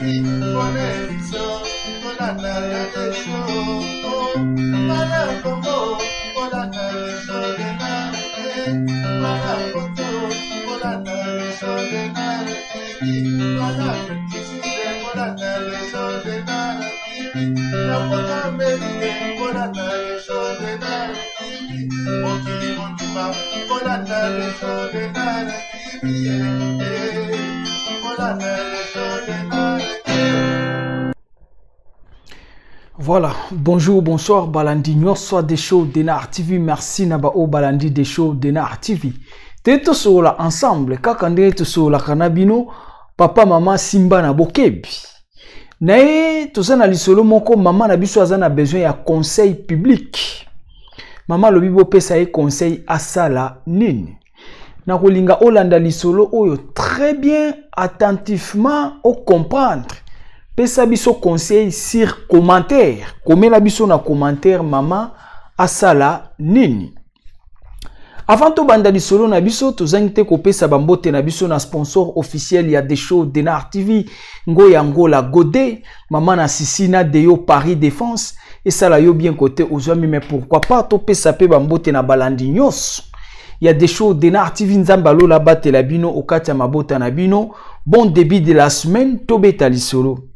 Mpona biso kolanda ya Desho bana Kongo, kolanda Desho Denard, bana Poto, kolanda Desho Denard TV, bana Afrique, kolanda Desho Denard TV, na poto Amerike, kolanda Desho Denard TV, mokili mobimba, kolanda Desho Denard TV, kolanda Desho Denard. Voilà, bonjour, bonsoir, Balandi nyonso Desho Denard TV, merci na ba o Balandi Desho Denard TV. Te tosolola ensemble, kaka ndenge tosololaka na bino, papa, mama, simba na bokebi. Na ye toza na lisolo moko, mama na biso aza na besoin ya conseil public. Mama alobi bopesa ye conseil asala nini? Nakolinga olanda lisolo oyo très bien, attentivement, o comprendre. Pesa biso conseil sur commentaire, komela biso na commentaire mama asala nini. Avant tobanda lisolo na biso, tozangi te kopesa bambote na biso na sponsor officiel ya Desho Denard TV, Ngoya Ngola Godé, mama na Sisi na Deo Paris Défense, esala yo bien côté ozwami, mais pourquoi pas topesa pe bambote na balandi nyonso ya Desho Denard TV. Nzambe alola batela bino okati ya mabota na bino. Bon début de la semaine, tobeta lisolo.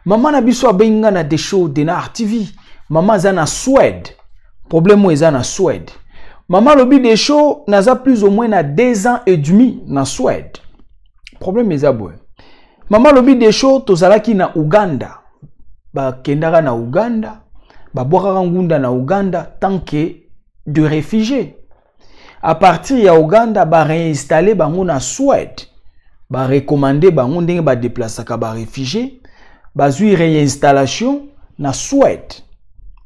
Mama na biso abengi nga na Desho Denard TV. Mama aza na Suède. Problème oyo eza na Suède. Mama alobi Desho, naza plus ou moins na 2 ans et demi na Suède. Problème eza boye. Mama alobi Desho, tozalaki na Uganda. Bakendaka na Uganda, babwakaka ngunda na Uganda tant que de réfugiés. À partir ya Uganda, ba réinstaller bango na Suède. Ba recommander bango ndenge ba déplaçaka ba réfugiés, bazwi réinstallation na Suède.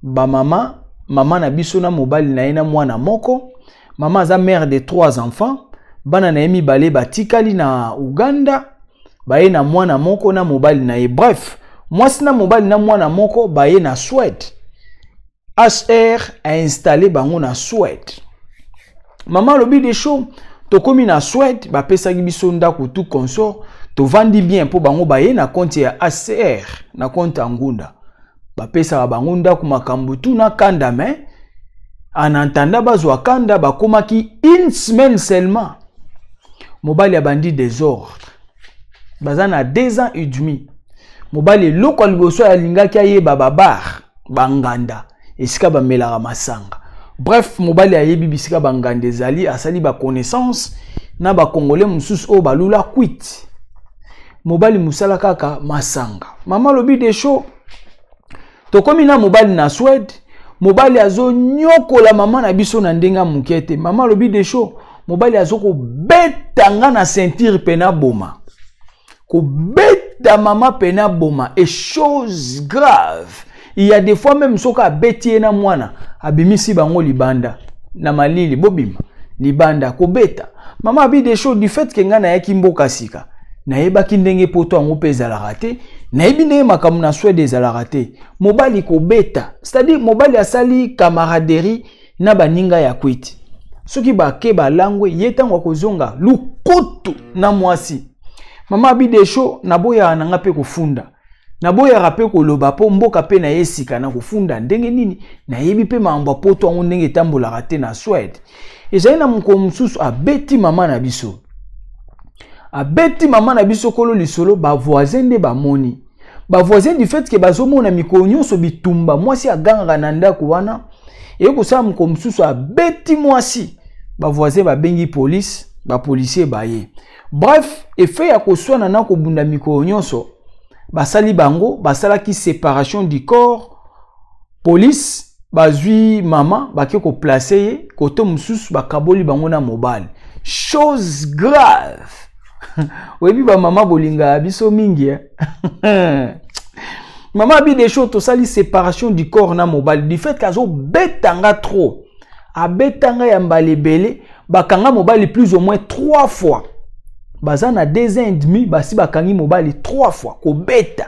Ba mama, mama na biso na mobali na ye na mwana moko, mama aza mère de 3 enfants, bana na ye mibale batikali na Uganda, baye na mwana moko na mobali na ye. Bref, mwasi na mobali na mwana moko baye na Suède. HR a installé bango na Suède. Mama alobi Desho, tokomi na Suède, bapesaki biso ndako tout consort, tovandi bien mpo bango baye na compte ya HCR, na compte ya ngunda. Bapesaka bango ndako makambo tout na kanda, mais en entendant bazwa kanda, bakomaki une semaine seulement. Mobali abandi désordre. Baza na 2 ans et demi. Mobali eloko ya liboso alingaki ayeba babar, banganda, esika bamelaka masanga. Bref, mobali ayebi bisika banganda ezali, asali ba connaissance na ba Congolais mosusu oyo balula kwiti. Mobali mosala kaka masanga. Mama alobi Desho, tokomi na mobali na Suède, mobali azonyokola mama na biso na ndenge ya moke te. Mama alobi Desho, mobali azokobeta nga na ceinture pena boma. Kobeta mama pena boma et chose grave. Il y a des fois même soka abeti ye na mwana, abimisi bango libanda na malili bobima libanda kobeta. Mama abi Desho, du fait que nga nayaki mboka sika, nayebaki ndenge poto yango mpe ezalaka te, nayebi ndenge makambo na Suède ezalaka te. Mobali kobeta, c'est-à-dire mobali asali camaraderie na baninga ya kwiti. Soki bake balangwe, ye ntango akozonga lukutu na mwasi. Mama abi Desho, naboyaka na nga mpe kofunda, naboyaka mpe koloba mpo mboka mpe na ye sika na kofunda ndenge nini, nayebi mpe makambo ya poto yango ndenge etambolaka te na Suède. Ezali na mokolo mosusu abeti mama na biso, abeti mama na biso kolo lisolo, ba voisin nde bamoni. Ba voisin du fait que bazomona mikolo nyonso bitumba, mwasi agangaka na ndako wana, eye kosala mokolo mosusu abeti mwasi, ba voisin babengi police, ba policier baye. Bref, effet ya koswana na kobunda mikolo nyonso, basali bango, basalaki séparation du corps, police bazwi mama bake koplace ye koto mosusu, bakaboli bango na mobali. Chose grave. Oyebi ba mama bolingaka biso mingi, eh? Mama abi Desho, tosali séparation du corps na mobali du fait qu'azobetanga trop, abetanga ya mbala ebele, bakanga mobali plus ou moins 3 fois. Baza na 2 ans et demi, basi bakangi mobali 3 fois kobeta.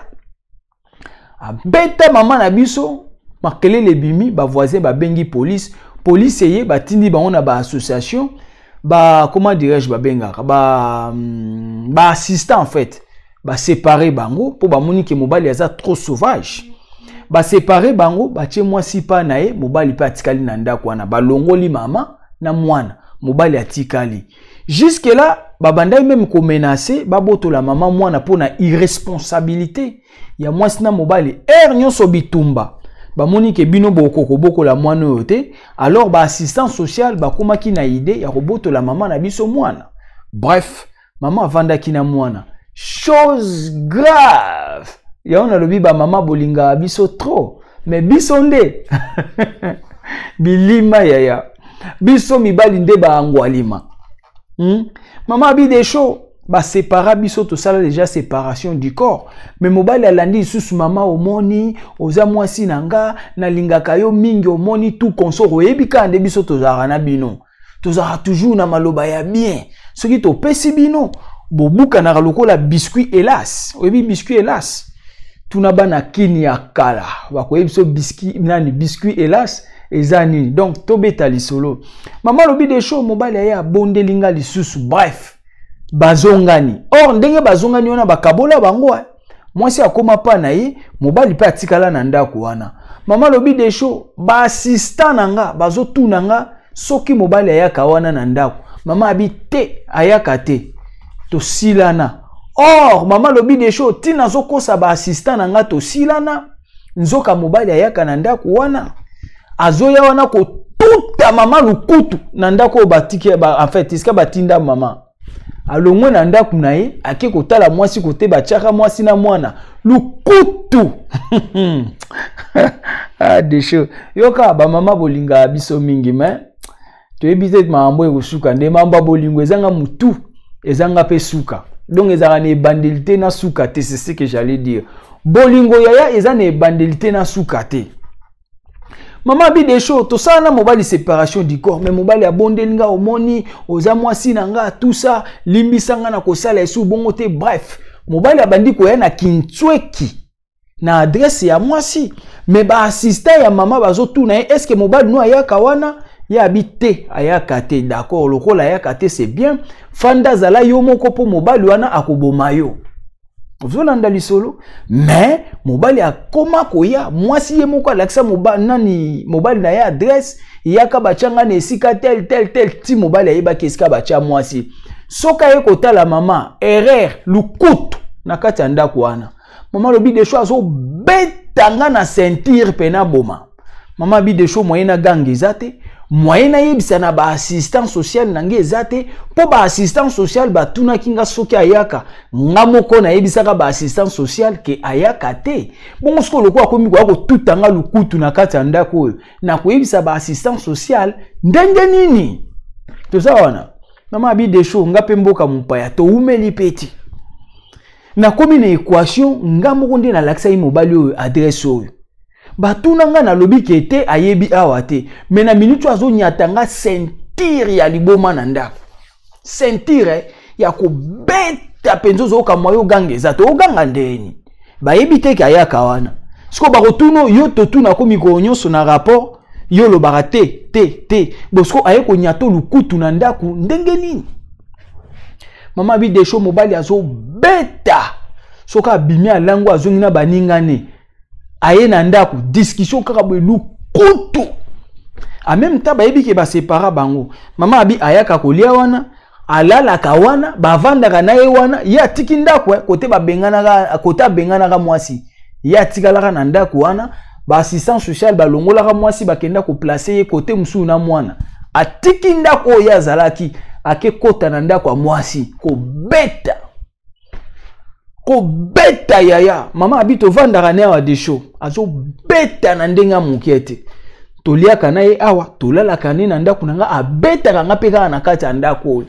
Abeta mama na biso, makelele ebimi, ba voisin babengi police, police eye batindi bango na ba association, ba comment dirais-je, babengaka ba assistant en fait. Basépare bango mpo bamoni ke mobali aza trop sauvage. Basépare bango, batie mwasi mpa na ye, mobali mpe atikali na ndako wana. Balongoli mama na mwana, mobali atikali. Jusque là babandaki meme komenacer babotola mama mwana mpo na irresponsabilité ya mwasi na mobali. Heure nyonso bitumba, bamoni ke bino bokokobokola mwana oyo te. Alors baassistant social bakomaki na idée ya kobotola mama na biso mwana. Bref, mama avandaki na mwana. Chose grave, yango nalobi, bamama bolingaka biso trop, mais biso nde bilima yaya, biso mibali nde baangwalima. Mama abi Desho, basépara biso, tosala déjà séparation du corps, mais mobali alandi lisusu: "Mama, omoni, oza mwasi na nga, nalingaka yo mingi, omoni, tout consort, oyebi kaka nde biso tozalaka na bino, tozalaka toujours na maloba ya bien. Soki topesi bino, bobukanaka lokola biscuit hélas." Oyebi biscuit hélas? Tuna bana kini ya kala, bakoyebi biso biscuit nani, biscuit hélas eza nini. Donc tobeta lisolo. Mama alobi Desho, mobali aye abondeli nga lisusu. Bref, bazongani. Or ndenge bazongani wana, bakabola bango, mwasi akóma mpa na ye, mobali mpe atikala na ndako wana. Mama alobi Desho, baassistant na nga bazotuna nga soki mobali ayaka wana na ndako. Mama abi te, ayaka te, tosilana. Or mama alobi Desho, ntina azokosa baassistant na nga tosilana, nzoka mobali ayaka na ndako wana, azoya wana kotuta mama lukutu na ndako oyo batiki ba, en fait esika batinda mama. Alongwe na ndako na ye, ake kotala mwasi kote batiaka mwasi na mwana, lukutu. Ah, Desho, yoka, bamama bolingaka biso mingi, mais toyebi te makambo ekosuka nde. Mambo ya bolingo ezanga mutu, ezanga mpe suka. Donc ezalaka na ebandeli te na suka te, c'est ce que j'allais dire. Bolingo yaya eza na ebandeli te na suka te. Mama abi Desho, tosala na mobali séparation du corps, mais mobali abondeli nga: "Omoni, oza mwasi na nga, tout ça, limbisa nga na kosala esu bongo te." Bref, mobali abandi koya na kintsweki na adresse ya mwasi, mais baassistant ya mama bazotuna ye: "Est-ce mobali no ayaka wana?" Ye abi te, ayaka te. "D'accord, lokola ayaka te, c'est bien, fanda, azala yo moko, mpo mobali wana akoboma yo." Ozolanda lisolo? Mais mobali akoma koya, mwasi ye moko alakisa mobali, nani, mobali na ye adresse: "Yaka, batya na esika tel tel tel." Ti mobali ayebaki esika batya mwasi. Soki aye kotala mama, erreur, lukutu na kati ya ndako wana. Mama alobi Desho, azobeta nga na ceinture mpe na boma. Mama abi Desho, moyen na ganga eza te, moyen nayebisa na baassistant social na ngai eza te, mpo baassistant social batunaki nga soki ayaka. Nga moko nayebisaka baassistant social ke ayaka te. Bongo soki lokola akomi koya kotuta nga lukutu na kati ya ndako oyo, nakoyebisa baassistant social ndenge nini? Toza wana. Mama abi Desho, nga mpe mboka mopaya, toumeli mpe ti nakomi na équation. Nga moko nde nalakisaki mobali oyo adresse oyo. Batuna nga, nalobi ke te, ayebi awa te. Mais na minute oyo azonyata nga ceinture ya liboma na ndako, ceinture ya kobeta mpenza, ozoyoka mwa yo oganga eza te. Oganga ndeni? Bayebi te ke ayaka wana. Sikoyo bakotuna yo, totuna ko mikolo nyonso na rapport, yo olobaka te, te, te. Bosiko aye konyata lukutu na ndako ndenge nini? Mama abi Desho, mobali azobeta. Soki abimi, alango, azongi na baningane, aye na ndako, discussion kaka boye, lukutu. En même temps bayebi ke basepara bango. Mama abi ayaka kolia wana, alalaka wana, bavandaka na ye wana. Ye atiki ndako kote babenganaka, kote abenganaka mwasi, ye atikalaka na ndako wana. Baassistant social balongolaka mwasi, bakenda koplacer ye kote mosusu na mwana. Atiki ndako oyo ye azalaki, ake kota na ndako ya mwasi, kobeta, kobeta yaya. Mama abi tovandaka ne awa, Desho azobeta na ndenge ya moke te. Toliaka na ye awa, tolalaka ne na ndako na nga, abetaka nga mpe kaka na kati ya ndako oyo.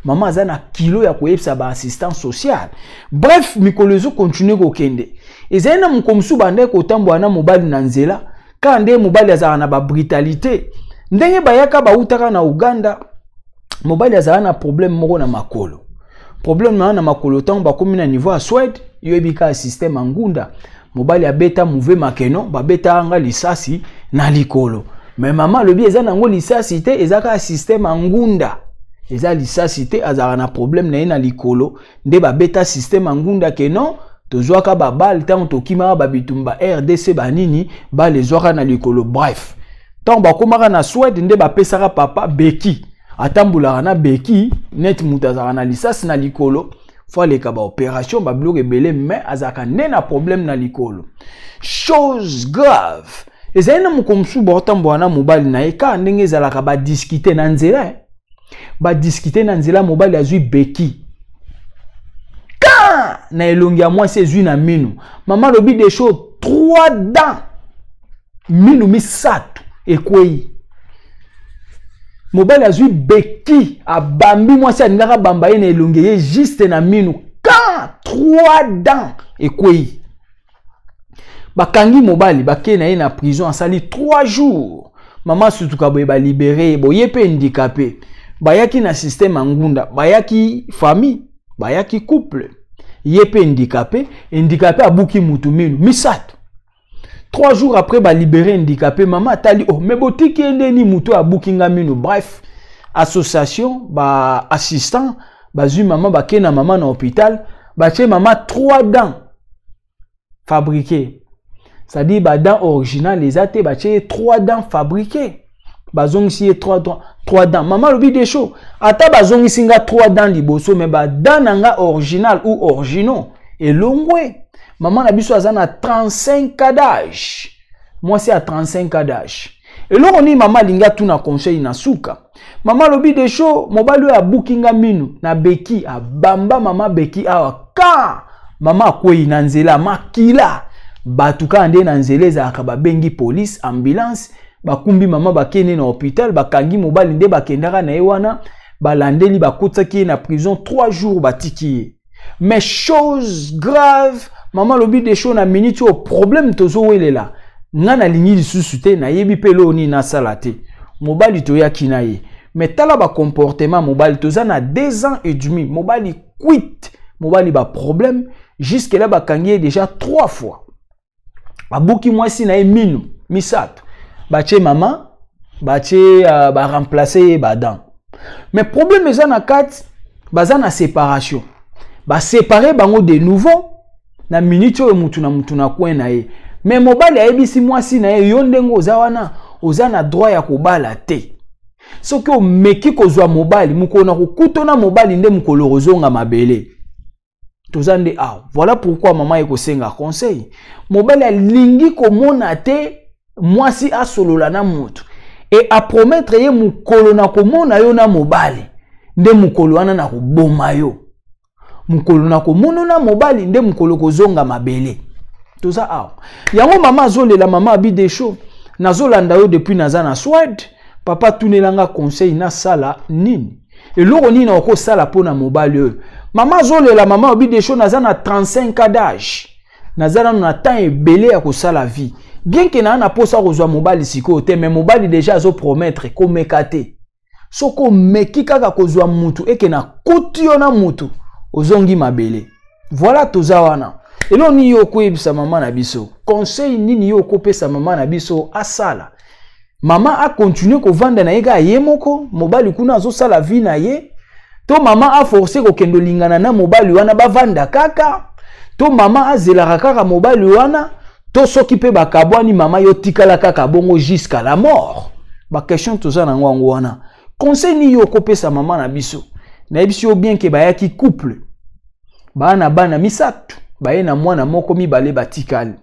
Mama aza na kilo ya koyebisa baassistant social. Bref, mikolo ezocontinuer kokende. Ezali na moko mosusu, bandaki kotambola na mobali na nzela, kaka nde mobali azalaka na babrutalité. Ndenge bayaka, bautaka na Uganda, mobali azalaka na problème moko na makolo, problème na makolo. Ntango bakomi na niveau ya Swede, yoyebi kaka système ya ngunda, mobali abeta mouve makeno: "Babetaka nga lisasi na likolo." Mais mama alobi eza nango lisasi te, eza kaka système ya ngunda. Eza lisasi te, azalaka na problème na ye na likolo. Nde babeta système ya ngunda ke non, tozwaka babale ntango tokimaka babitumba RDC, banini bale ezwaka na likolo. Bref, ntango bakomaka na Swede nde bapesaka papa beki, atambolaka na beki neti moto azalaka na lisasi na likolo. Fo aleka baopération, babiloko ebele, mais azalaka nde na problème na likolo. Chose grave, ezali na moko mosusu baotambola na mobali na ye kaka ndenge ezalaka, badiscute na nzela, eh. Badiscute na nzela, mobali azwi beki ka na elongi ya mwasi, ezwi na minu. Mama alobi des choses, trois dents, minu 3 ekwei. Mobali azwi beki, abambi mwasi, alingaka bamba ye na elongi, ye juste na minu ka, trois dents ekwei. Bakangi mobali, bakei na ye na prison, asali 3 jours. Mama sutuka boye, balibere ye boye mpe handicapé. Bayaki na système ya ngunda, bayaki famille, bayaki couple, ye mpe handicapé. Handicapé abuki mutu minu 3. 3 jours après, balibere handicapé. Mama atali: "Oh, me botiki ye ndeni, mutu abuki nga minu?" Bref, association baassistant bazwi mama, bakei na mama na hôpital, batie mama trois dents fabriqué, c'est-à-dire badents original eza te, batie ye trois dents fabriqué, bazongisi ye trois dents, trois dents. Mama alobi: "Desho, ata bazongisi nga trois dents liboso, me badents na nga original ou originaux elongwe." Mama na biso aza na 35 ans d'âge, mwasi ya 35 ans d'âge. Eloko nini mama alingi atuna conseil na suka? Mama alobi: "Desho, mobali oyo abuki nga minu na beki, abamba mama beki awa ka, mama akwei na nzela, makila." Bato kaka nde na nzela ezalaka, babengi police, ambulance, bakumbi mama, bakende na hôpital, bakangi mobali nde bakendaka na ye wana, balandeli, bakotisaki ye na prison 3 jours, batiki ye. Mais chose grave, mama alobi: "Desho, na minute oyo problème tozowelela, nga nalingi lisusu te, nayebi mpe eloko nini nasala te. Mobali toyaki na ye, mais tala bacomportement mobali, toza na 2 ans et demi, mobali quit, mobali baproblème jusque là, bakangi ye déjà trois fois, babuki mwasi na ye minu 3, batie mama, batie baremplace ye badents. Mais problème eza na kati, baza na séparation, basépare bango de nouveau. Na minute oyo mutu na mutu na coin na ye. Mais mobali ayebisi mwasi na ye: 'Yo ndenge oza wana, oza na droit ya kobala te. Soki omeki kozwa mobali, mokolo na kokutona mobali nde mokolo kozonga mabele.'" Toza nde awa. Voilà pourquoi mama ekosenga conseil. Mobali alingi komona te mwasi asolola na motu e apromettre ye: "Mokolo na komona yo na mobali nde mokolo wana na koboma yo. Mokolo na komona na mobali nde mokolo kozonga mabele." Toza awa. Yango mama azolela. Mama abi: "Desho, nazolanda yo depuis naza na Swede. Papa, tunelanga conseil, nasala nini? Eloko nini nakosala mpo na mobali oyo?" Mama azolela. Mama abi: "Desho, naza na 35 ans d'âge, naza nano na temps ebele ya kosala vie. Bien ke naa na mposa kozwa mobali sikoyo te, mais mobali déjà azopromettre komeka te. Soki omeki kaka kozwa mutu, eke na kuti yo na mutu, ozongi mabele." Voilà, toza wana. Eloko nini yo okoyebisa mama na biso? Conseil nini yo okopesa mama na biso asala? Mama akontinue kovanda na ye kaka ye moko, mobali kuna azosala vie na ye, to mama aforce kokende olingana na mobali wana, bavanda kaka, to mama azelaka kaka mobali wana, to soki mpe bakabwani, mama yo tikala kaka bongo jusqu'à la mort? Baquestion toza nango yango wana. Conseil nini yo okopesa mama na biso? Nayebisi yo bien ke bayaki couple, baa na bana 3, baye na mwana moko, 2 batikali.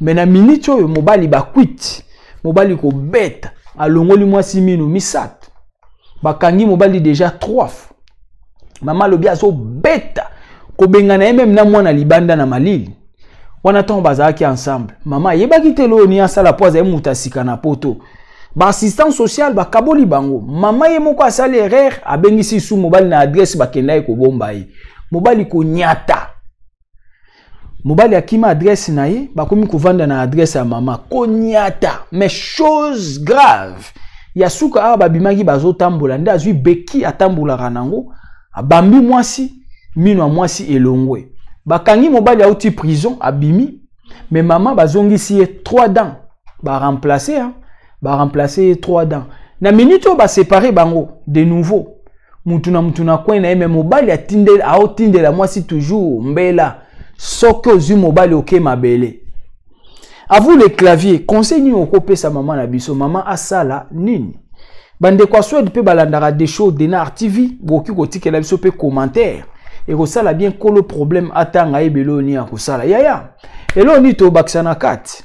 Me na miniti oyo mobali bakwiti, mobali kobeta, alongoli mwasi minu 3, bakangi mobali déjà trois fois. Mama alobi azobeta, kobengana ye même na mwana libanda na malili wana. Ntango bazalaki ensemble, mama ayebaki te eloko nini asala, mpo azali moto asika na Poto. Baassistance sociale bakaboli bango. Mama ye moko asali erreur, abengisi su mobali na adresse bakenda ye kobomba ye. Mobali konyata, mobali akima adresse na ye, bakomi kovanda na adresse ya mama, konyata. Mais chose grave ya suka awa, babimaki, bazotambola nde azwi beki atambolaka nango, abambi mwasi, mino ya mwasi elongwe. Bakangi mobali, auti prison, abimi, mais mama bazongisi ye trois dents, baremplace, hein? Baremplace ye trois dents. Na minute oyo basépare bango de nouveau, Mutu na mutu na coin na ye, mais mobali atindela, aotindela mwasi toujours mbela. Soki ozwi mobali oke mabele. À vous les claviers, conseil nini okopesa mama na biso? Mama asala nini? Bandeko ya Swede mpe balandaka Desho Denar TV, bokoki kotikela biso mpe commentaire. Ekosala bien kolo problème atanga ayebeli oyo nini akosala. Yaya, eloko nini tobakisa na kati?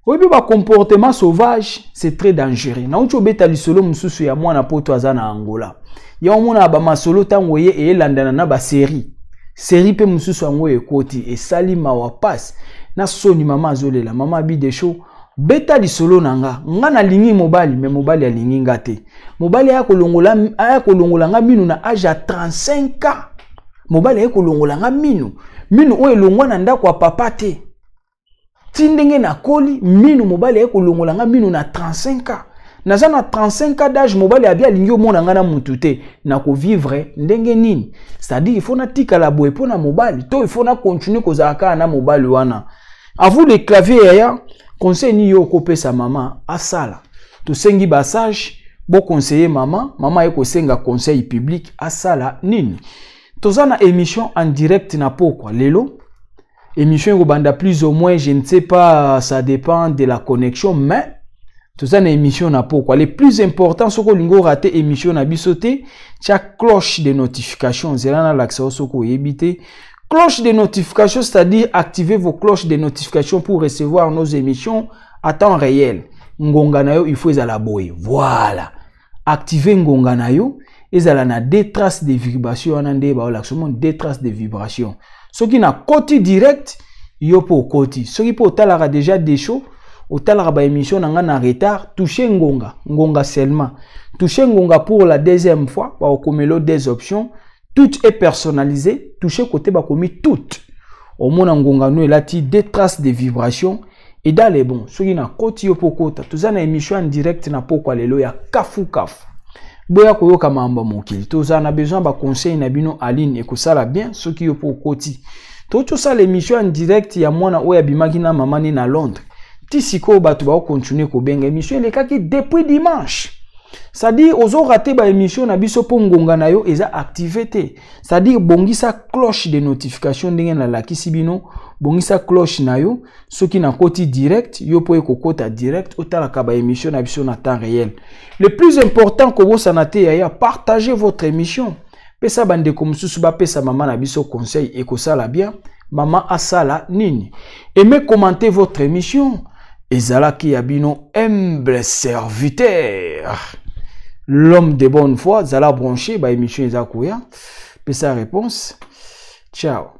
Oyebi ba comportement sauvage, c'est très dangereux. Nauti obeta lisolo mosusu ya mwana poto aza na Angola. Ya omona ba masolo ntango ye eyelandana na ba série. Série mpe mosusu yango ekoti, esali mawa pasi na soni. Mama azolela, mama abi Desho, beta lisolo na nga. Nga nalingi mobali, mais mobali alingi nga te. Mobali aya kolongola nga minu na age ya 35 ans. Mobali aya kolongola nga minu, minu oyo elongwa na ndako ya papa te. Ti ndenge nakoli minu, mobali aye kolongola nga minu na 35 ans. Naza na 35 ans d'âge, mobali abi alingi omona nga na mutu te. Nakovivre ndenge nini? C'est-à-dire il faut natikala boye mpo na mobali, to il faut na continuer kozala kaka na mobali wana? À vous les claviers, yaya, conseil nini yo okopesa mama asala? Tosengi basage boconseiller mama. Mama aye kosenga conseil public, asala nini? Toza na émission en direct na pokwa lelo. Émission ekobanda plus ou moins, je ne sais pas, ça dépend de la connexion, mais toza na émission na pokwa. Le plus important, soki olingi orate émission na biso te, tia cloche de notification. Nzela nalakisa yo soki oyebi te. Cloche de notification, c'est-à-dire activer vos cloches de notification pour recevoir nos émissions à temps réel. Ngonga na yo il faut ezala boye. Voilà, activer ngonga na yo ezala na deux traces de vibration wana nde baolakisa omoni deux traces de vibration. Soki na koti direct, yo mpo okoti. Soki mpo otalaka déjà des shows, otalaka baémission na nga na retard, touche ngonga, ngonga seulement. Touche ngonga pour la deuxième fois, bakokomela des options, toutes est personnalisé. Touche côté bakomi toutes, omona ngonga no elati deux traces de vibration et dans les bons. Soki na koti, yo mpo okota. Toza na émission en direct na pokwa lelo ya kafu kafu. Boya koyoka mambo mokili. Toza na besoin baconseil na bino. Aline, ekosala bien soki yo mpo okoti. Toki tosala émission en direct ya mwana oyo abimaki na mama ne na Londres. Ti sikoyo bato baokontinue kobenga. Émission elekaki depuis dimanche. C'est-à-dire ozorater baémission na biso mpo ngonga na yo eza active te. C'est-à-dire bongisa cloche de notification ndenge nalakisi bino. Bongisa cloche na yo, soki nakoti direct, yo mpo ekokota direct, otalaka baémission na biso na temps réel. Le plus important, kobosana te yaya, partagez votre émission. Pesa bandeko mosusu bapesa mama na biso conseil, ekosala bien. Mama asala nini? Aimez, commentez votre émission. Ezalaki ya bino humble serviteur, l'homme de bonne foi. Zala branché, baémission eza koya. Pesa réponse. Ciao.